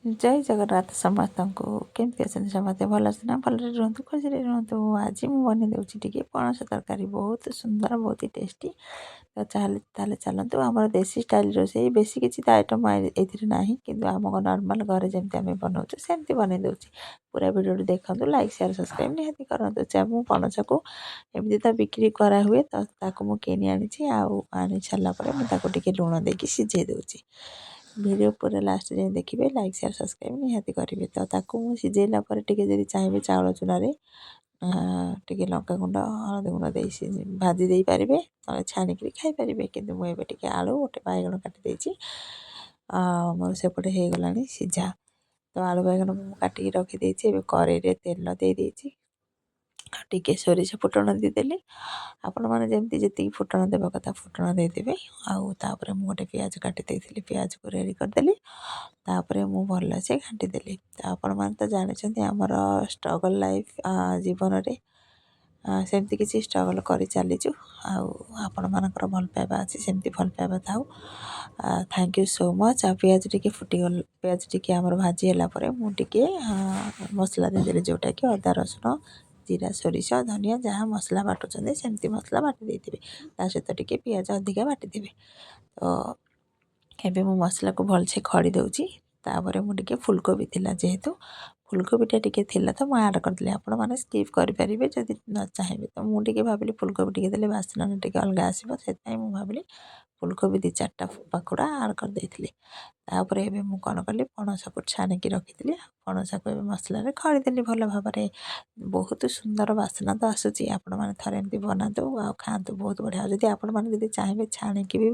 ଜୟ ଜଗନ୍ନାଥ ସମସ୍ତଙ୍କୁ। କେମିତି ଅଛନ୍ତି ସମସ୍ତେ? ଭଲ ଅଛନ୍ତି ନା? ଭଲରେ ରୁହନ୍ତୁ, ଖୁସିରେ ରୁହନ୍ତୁ। ଆଜି ମୁଁ ବନେଇ ଦେଉଛି ଟିକେ ପଣସ ତରକାରୀ, ବହୁତ ସୁନ୍ଦର, ବହୁତ ଟେଷ୍ଟି। ତ ତାହେଲେ ଚାଲନ୍ତୁ, ଆମର ଦେଶୀ ଷ୍ଟାଇଲ୍ ରୋଷେଇ। ବେଶୀ କିଛି ତ ଆଇଟମ୍ ଏଇଥିରେ ନାହିଁ, କିନ୍ତୁ ଆମ ନର୍ମାଲ୍ ଘରେ ଯେମିତି ଆମେ ବନାଉଛୁ, ସେମିତି ବନେଇ ଦେଉଛି। ପୁରା ଭିଡ଼ିଓଟି ଦେଖନ୍ତୁ, ଲାଇକ୍, ସେୟାର, ସବସ୍କ୍ରାଇବ୍ ନିହାତି କରନ୍ତୁ। ମୁଁ ପଣସକୁ ଏମିତି ତ ବିକ୍ରି କରାହୁଏ, ତ ତାକୁ ମୁଁ କିଣି ଆଣିଛି। ଆଉ ଆଣି ସାରିଲା ପରେ ମୁଁ ତାକୁ ଟିକେ ଲୁଣ ଦେଇକି ସିଝେଇ ଦେଉଛି। ଭିଡ଼ିଓ ପୁରା ଲାଷ୍ଟ ଯାଏଁ ଦେଖିବେ, ଲାଇକ୍, ସେୟାର, ସବସ୍କ୍ରାଇବ୍ ନିହାତି କରିବେ। ତ ତାକୁ ମୁଁ ସିଝେଇଲା ପରେ ଟିକେ ଯଦି ଚାହିଁବେ, ଚାଉଳ ଚୁନାରେ ଟିକେ ଲଙ୍କାଗୁଣ୍ଡ, ହଳଦୀ ଗୁଣ୍ଡ ଦେଇ ଭାଜି ଦେଇପାରିବେ, ନହେଲେ ଛାଣିକିରି ଖାଇପାରିବେ। କିନ୍ତୁ ମୁଁ ଏବେ ଟିକେ ଆଳୁ, ଗୋଟେ ବାଇଗଣ କାଟି ଦେଇଛି। ଆଉ ମୋର ସେପଟେ ହେଇଗଲାଣି ସିଝା। ତ ଆଳୁ ବାଇଗଣ ମୁଁ କାଟିକି ରଖିଦେଇଛି। ଏବେ କରେଇରେ ତେଲ ଦେଇଦେଇଛି ଆଉ ଟିକେ ସୋରିଷ ଫୁଟଣ ଦେଇଦେଲି। ଆପଣମାନେ ଯେମିତି ଯେତିକି ଫୁଟଣ ଦେବା କଥା ଫୁଟଣ ଦେଇଦେବେ। ଆଉ ତାପରେ ମୁଁ ଗୋଟେ ପିଆଜ କାଟି ଦେଇଥିଲି, ପିଆଜକୁ ରେଡ଼ି କରିଦେଲି। ତାପରେ ମୁଁ ଭଲସେ ଘାଣ୍ଟିଦେଲି। ତ ଆପଣମାନେ ତ ଜାଣିଛନ୍ତି, ଆମର ଷ୍ଟ୍ରଗଲ୍ ଲାଇଫ୍ ଜୀବନରେ ସେମିତି କିଛି ଷ୍ଟ୍ରଗଲ୍ କରି ଚାଲିଛୁ। ଆଉ ଆପଣମାନଙ୍କର ଭଲ ପାଇବା ଅଛି, ସେମିତି ଭଲ ପାଇବା ଥାଉ। Thank you so much. ଆଉ ପିଆଜ ଟିକେ ଫୁଟିଗଲା, ପିଆଜ ଟିକେ ଆମର ଭାଜି ହେଲା ପରେ ମୁଁ ଟିକେ ମସଲା ଦେଇଦେଲି, ଯେଉଁଟାକି ଅଦା, ରସୁଣ, ଜିରା, ସୋରିଷ, ଧନିଆ, ଯାହା ମସଲା ବାଟୁଛନ୍ତି ସେମିତି ମସଲା ବାଟି ଦେଇଥିବେ। ତା ସହିତ ଟିକେ ପିଆଜ ଅଧିକା ବାଟିଥିବେ। ତ ଏବେ ମୁଁ ମସଲାକୁ ଭଲସେ ଖଡ଼ି ଦେଉଛି। ତାପରେ ମୁଁ ଟିକେ ଫୁଲକୋବି ଥିଲା, ଯେହେତୁ ଫୁଲକୋବିଟା ଟିକେ ଥିଲା, ତ ମୁଁ ଆଡ଼୍ କରିଦେଲି। ଆପଣମାନେ ସ୍କିପ୍ କରିପାରିବେ ଯଦି ନ ଚାହିଁବେ। ତ ମୁଁ ଟିକେ ଭାବିଲି ଫୁଲକୋବି ଟିକେ ଦେଲେ ବାସ୍ନାଟା ଟିକେ ଅଲଗା ଆସିବ, ସେଥିପାଇଁ ମୁଁ ଭାବିଲି ଫୁଲକୋବି ଦୁଇ ଚାରିଟା ପାଖୁଡ଼ା ଆଡ଼୍ କରିଦେଇଥିଲି। ତାପରେ ଏବେ ମୁଁ କ'ଣ କଲି? ପଣସକୁ ଛାଣିକି ରଖିଥିଲି, ପଣସକୁ ଏବେ ମସଲାରେ ଖଡ଼ିଦେଲି ଭଲ ଭାବରେ। ବହୁତ ସୁନ୍ଦର ବାସ୍ନା ତ ଆସୁଛି। ଆପଣମାନେ ଥରେ ଏମିତି ବନାନ୍ତୁ ଆଉ ଖାଆନ୍ତୁ, ବହୁତ ବଢ଼ିଆ। ଆଉ ଯଦି ଆପଣମାନେ ଯଦି ଚାହିଁବେ, ଛାଣିକି ବି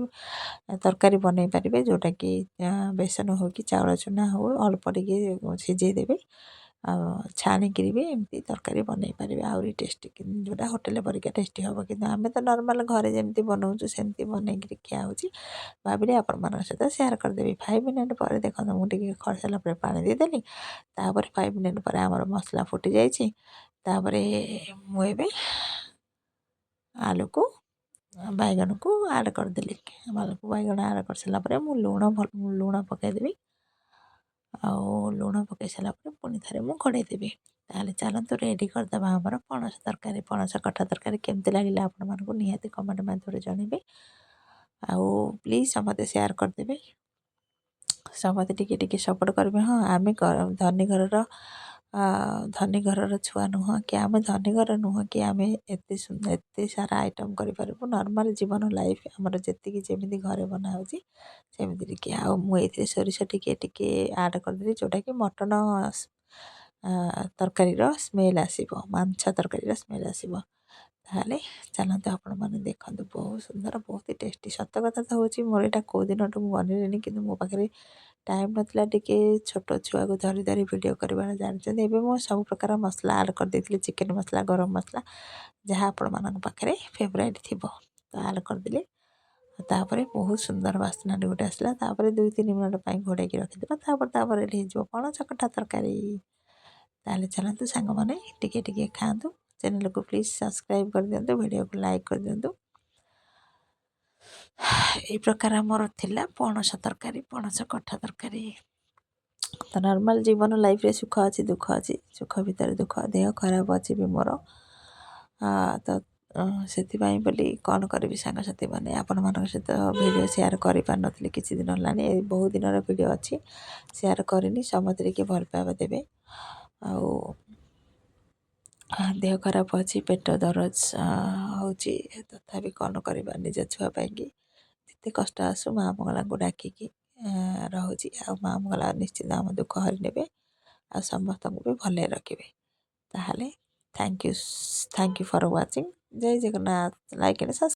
ତରକାରୀ ବନେଇ ପାରିବେ, ଯେଉଁଟାକି ବେସନ ହେଉ କି ଚାଉଳ ଚୁନା ହେଉ, ଅଳ୍ପ ଟିକେ ସିଝେଇ ଦେବେ ଆଉ ଛାଣିକିରି ବି ଏମିତି ତରକାରୀ ବନେଇ ପାରିବେ, ଆହୁରି ଟେଷ୍ଟି, ଯେଉଁଟା ହୋଟେଲ ପରିକା ଟେଷ୍ଟି ହେବ। କିନ୍ତୁ ଆମେ ତ ନର୍ମାଲ୍ ଘରେ ଯେମିତି ବନଉଛୁ, ସେମିତି ବନେଇକିରି ଖିଆ ହେଉଛି। ଭାବିଲି ଆପଣମାନଙ୍କ ସହିତ ସେୟାର କରିଦେବି। 5 ମିନିଟ୍ ପରେ ଦେଖନ୍ତୁ, ମୁଁ ଟିକେ ଖଡ଼ି ସାରିଲା ପରେ ପାଣି ଦେଇଦେଲି। ତାପରେ 5 ମିନିଟ୍ ପରେ ଆମର ମସଲା ଫୁଟି ଯାଇଛି। ତାପରେ ମୁଁ ଏବେ ଆଳୁକୁ, ବାଇଗଣକୁ ଆଡ଼୍ କରିଦେଲି। ଆଳୁକୁ, ବାଇଗଣ ଆଡ଼୍ କରିସାରିଲା ପରେ ମୁଁ ଲୁଣ ପକାଇଦେବି। ଆଉ ଲୁଣ ପକାଇ ସାରିଲା ପରେ ପୁଣି ଥରେ ମୁଁ ଘୋଡ଼େଇ ଦେବି। ତାହେଲେ ଚାଲନ୍ତୁ, ରେଡ଼ି କରିଦେବା ଆମର ପଣସ ତରକାରୀ, ପଣସ କଠା ତରକାରୀ। କେମିତି ଲାଗିଲା ଆପଣମାନଙ୍କୁ ନିହାତି କମେଣ୍ଟ ମାଧ୍ୟମରେ ଜଣାଇବେ। ଆଉ ପ୍ଲିଜ୍ ସମସ୍ତେ ସେୟାର କରିଦେବେ, ସମସ୍ତେ ଟିକେ ଟିକେ ସପୋର୍ଟ କରିବେ। ହଁ, ଆମେ ଧନୀ ଘରର ଛୁଆ ନୁହଁ କି ଆମେ ଧନୀ ଘର ନୁହଁ କି ଆମେ ଏତେ ସୁନ୍ଦର, ଏତେ ସାରା ଆଇଟମ୍ କରିପାରିବୁ। ନର୍ମାଲ୍ ଜୀବନ ଲାଇଫ୍ ଆମର, ଯେତିକି ଯେମିତି ଘରେ ବନା ହେଉଛି ସେମିତି ଟିକେ। ଆଉ ମୁଁ ଏଇଥିରେ ସୋରିଷ ଟିକେ ଟିକେ ଆଡ଼୍ କରିଦେଲି, ଯେଉଁଟାକି ମଟନ ତରକାରୀର ସ୍ମେଲ୍ ଆସିବ, ମାଂସ ତରକାରୀର ସ୍ମେଲ୍ ଆସିବ। ତାହେଲେ ଚାଲନ୍ତୁ, ଆପଣମାନେ ଦେଖନ୍ତୁ, ବହୁତ ସୁନ୍ଦର, ବହୁତ ଟେଷ୍ଟି। ସତ କଥା ତ ହେଉଛି, ମୋର ଏଇଟା କେଉଁ ଦିନଠୁ ମୁଁ ବନେଇଲିଣି, କିନ୍ତୁ ମୋ ପାଖରେ ଟାଇମ୍ ନଥିଲା ଟିକେ, ଛୋଟ ଛୁଆକୁ ଧରି ଧରି ଭିଡ଼ିଓ କରିବାର ଜାଣିଛନ୍ତି। ଏବେ ମୁଁ ସବୁ ପ୍ରକାର ମସଲା ଆଡ଼୍ କରିଦେଇଥିଲି, ଚିକେନ୍ ମସଲା, ଗରମ ମସଲା, ଯାହା ଆପଣମାନଙ୍କ ପାଖରେ ଫେଭରାଇଟ୍ ଥିବ, ତ ଆଡ଼୍ କରିଦେଲି। ତାପରେ ବହୁତ ସୁନ୍ଦର ବାସ୍ନାଟି ଗୋଟେ ଆସିଲା। ତାପରେ 2-3 ମିନିଟ୍ ପାଇଁ ଘୋଡ଼େଇକି ରଖିଦେବା। ତାପରେ ରେଡ଼ି ହେଇଯିବ ପଣସ କଠା ତରକାରୀ। ତାହେଲେ ଚାଲନ୍ତୁ ସାଙ୍ଗମାନେ, ଟିକେ ଟିକେ ଖାଆନ୍ତୁ। ଚ୍ୟାନେଲକୁ ପ୍ଲିଜ୍ ସବସ୍କ୍ରାଇବ୍ କରିଦିଅନ୍ତୁ, ଭିଡ଼ିଓକୁ ଲାଇକ୍ କରିଦିଅନ୍ତୁ। ଏଇ ପ୍ରକାର ଆମର ଥିଲା ପଣସ ତରକାରୀ, ପଣସ କଠା ତରକାରୀ। ତ ନର୍ମାଲ୍ ଜୀବନ ଲାଇଫ୍ରେ ସୁଖ ଅଛି, ଦୁଃଖ ଅଛି, ସୁଖ ଭିତରେ ଦୁଃଖ। ଦେହ ଖରାପ ଅଛି ବି ମୋର। ତ ସେଥିପାଇଁ ବୋଲି କ'ଣ କରିବି ସାଙ୍ଗସାଥି ମାନେ, ଆପଣମାନଙ୍କ ସହିତ ଭିଡ଼ିଓ ସେୟାର କରିପାରିନଥିଲି କିଛି ଦିନ ହେଲାଣି। ଏ ବହୁତ ଦିନର ଭିଡ଼ିଓ ଅଛି, ସେୟାର କରିନି। ସମସ୍ତେ ଟିକେ ଭଲ ପାଇବା ଦେବେ। ଆଉ ଦେହ ଖରାପ ଅଛି, ପେଟ ଦରଜ ହେଉଛି, ତଥାପି କ'ଣ କରିବା? ନିଜ ଛୁଆ ପାଇଁକି ଯେତେ କଷ୍ଟ ଆସୁ, ମା ମଙ୍ଗଳାଙ୍କୁ ଡାକିକି ରହୁଛି। ଆଉ ମା ମଙ୍ଗଳା ନିଶ୍ଚିନ୍ତ ଆମ ଦୁଃଖ ହରି ନେବେ ଆଉ ସମସ୍ତଙ୍କୁ ବି ଭଲରେ ରଖିବେ। ତାହେଲେ thank you, thank you for watching. Jay Jagannath. Like and subscribe.